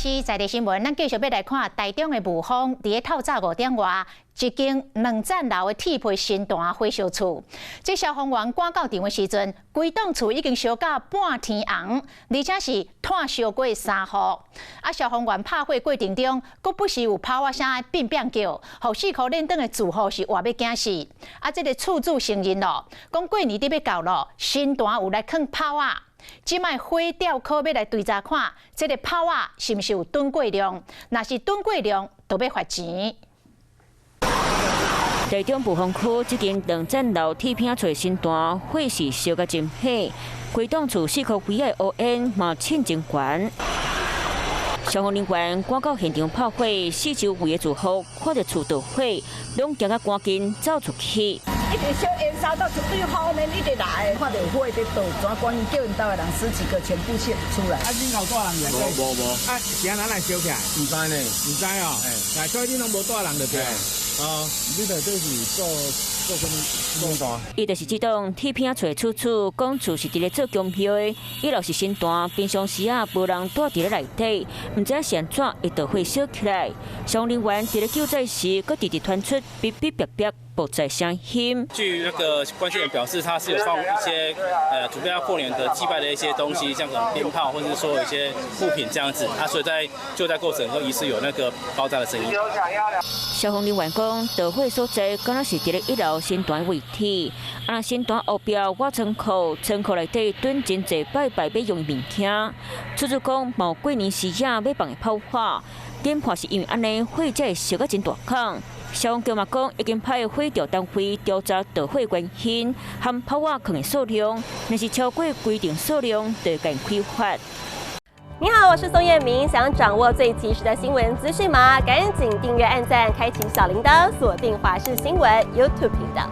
視在地新聞，咱繼續欲來看台中的霧峰，佇咧透早5點外，一間兩層樓的鐵皮新壇火燒厝。這消防員趕到場的時陣，規棟厝已經燒甲半天紅，而且是炭燒過三戶。啊，消防員拍火過程中，閣不時有炮仔聲變變叫，予四箍輾轉的住戶是活欲驚死。啊，這个厝主承認咯，講過年佇欲到咯，新壇有來囥炮仔。這擺火調科欲來追查看，這个炮仔是毋是有躉過量？若是躉過量，就欲罰錢。台中霧峰區這間兩層樓鐵皮厝新壇火勢燒甲真火，規棟厝四箍圍的烏煙嘛衝真懸。消防人員趕到現場拍火，四周圍的住戶看著厝著火，攏驚甲趕緊走出去。一直燒煙燒到一堆火呢，一直來，看著火佇倒，怎趕緊叫𪜶兜的人十幾個全部先出來。啊，恁有帶人來？無無無。啊，是按怎來燒起來？毋知呢，毋知哦。欸，所以恁攏無帶人就對。哦，你內底是做做啥物？做大。伊就是這棟鐵皮厝厝主，講厝是佇咧做供廟的，一樓是新壇，平常時啊無人蹛佇咧內底，毋知是按怎會著火燒起來。消防人員佇咧救災時，閣直直傳出嗶嗶癟癟爆炸聲音。據那個關係人表示，他是有放一些準備要過年的祭拜的一些東西，像鞭炮或者是說一些物品這樣子，啊，所以在救災過程中疑似有那個爆炸的聲音。消防人員講，著火所在敢若是佇咧一樓神壇位置，啊，神壇後壁外倉庫，倉庫內底囤真濟拜拜欲用的物件。厝主講，嘛有過年時仔欲放的炮火，研判是因為按呢火才會燒甲真大孔。消防局嘛講，已經派火調單位調查著火原因，含炮仔囥的數量，若是超過規定數量，就會共開罰。你好，我是宋燕明，想掌握最及時的新聞資訊嗎？趕緊訂閱、按讚、開啟小鈴鐺，鎖定華視新聞 YouTube 頻道。